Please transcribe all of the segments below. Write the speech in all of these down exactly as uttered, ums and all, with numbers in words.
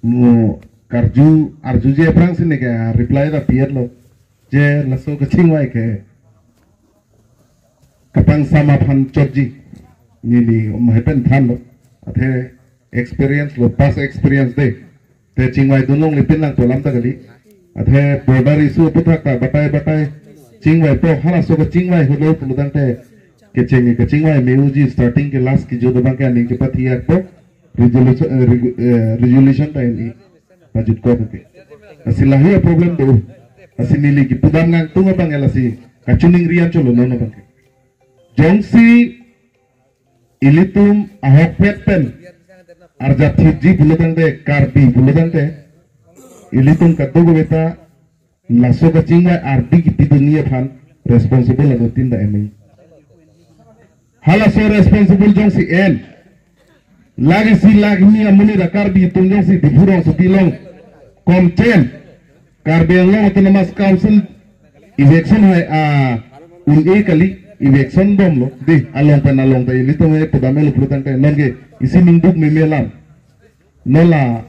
Mo karju arjuji aphrangsi neke reply ta pi-etlo. Je laso kachingvai ke kapangsam aphan chotji. Neli um hepen thanlo. Athe experience lo, past experience de. Te chingvai dunlongle pinlang pu alam ta kali. Athe border issue aputhak ta batai batai chingvaipo, halaso kachingvai helo pulotangte kecheng kachingvai me-oji, starting ke last kejut abang ke aning kepathi-etpo, resolution, eh, regu-, eh, resolution ta en-e. Pajutkok ke. Lasi lahei problem do. Lasi neli kipudam nangtung abang ke lasi kachiningri an cholo non abang ke. Jongsi ilitum ahokpet pen arjap thipji pulotangte, Karbi pulotangte, ilitum kadokave ta laso kachingvai ardi kipidunji aphan responsible anuttin ta en-e. Halaso responsible jongsi en, lake isi lake hini amonit a Karbi atum jongsi Diphu rongsopi along komchen, Karbi Anglong Autonomous Council eviction hai a un-e kali, eviction bomlo. De, along pen along ta ilitum he pudam-etlo pulotangte nonke isi ningduk meme alam. Non la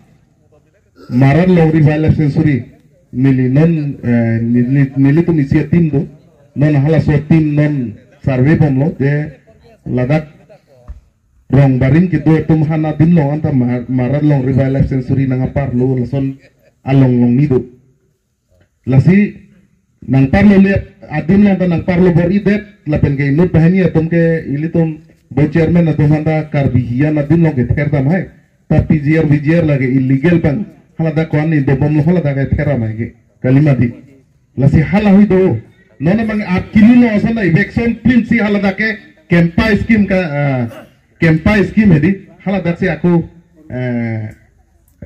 Marat Longri Wildlife Sanctuary neli non, eh, neli, nelitum isi a-team do. Non halaso team non survey bomlo, je ladak rong barim kedo atum han adin long anta Mar-, Marat Longri Wildlife Sanctuary nangparlo, lason along along ni do. Lasi nangparlo le, adin long ta nangparlo bor-idet, lapen ke inut banghini atum ke ilitum bo chairman atum han ta Karbi hiyan adin long ke ther dam hai. Ta P G R, V G R lake illegal abang. Haladak ko-an ni dobomlo, haladak ke ther dam hai ke. Kalima di. Lasi hala hui do. Non abang at kili lo ason ta eviction plan si haladak ke KEMPA scheme ka, ah, KEMPA scheme hedi. Haladak si ako, eh,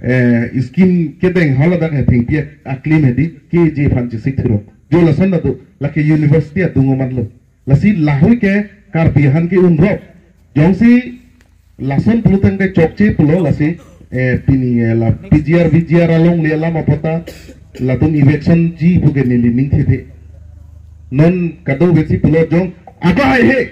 eh, scheme kedeng haladak he thengpi aklem hedi, keji aphan chesik thurok. Jo lason ta do, lake university adung oman lo. Lasi lahui ke Karbi aphan ke unrok. Jongsi lason pulotangte chokche pulo lasi, eh, pini, eh, la P G R, V G R alongle alam apot ta latum eviction ji pu ke neli ning thethe. Non kadokavesi pulo jong, apa hai he?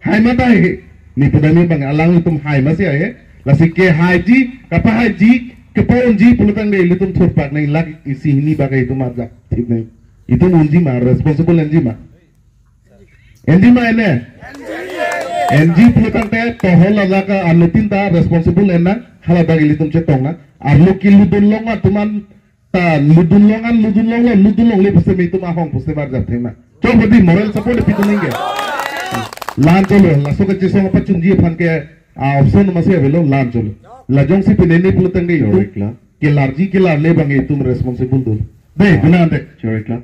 Hai ma ta hai he? Neli pudam-e abang alanglitum hai ma si hai he? Lasi kehaiji, kapahaiji, kepa-unji pulotangte ilitum thurpak nang, lake isi hini bak ke itum arjap thip nang. Itum unji ma, responsible enji ma? Enji ma en-e? Enji pulotangte tohol ladak anuttin ta responsible en nang, haladak ilitum chetong nang. Arlo keludun long atum an ta ludun long an, ludun longlo, ludun longle pusitame itum ahong pusitame arjap thek nang. Chok badi moral support pi tu ningke. La-an cholo, laso kachesong pachunji aphan ke, ah, option masi avelo, la-an cholo. La jongsi pinene pulotangte itum Correct la. Kelarji kelarle abang itum responsible do. De, puna ante. Correct la.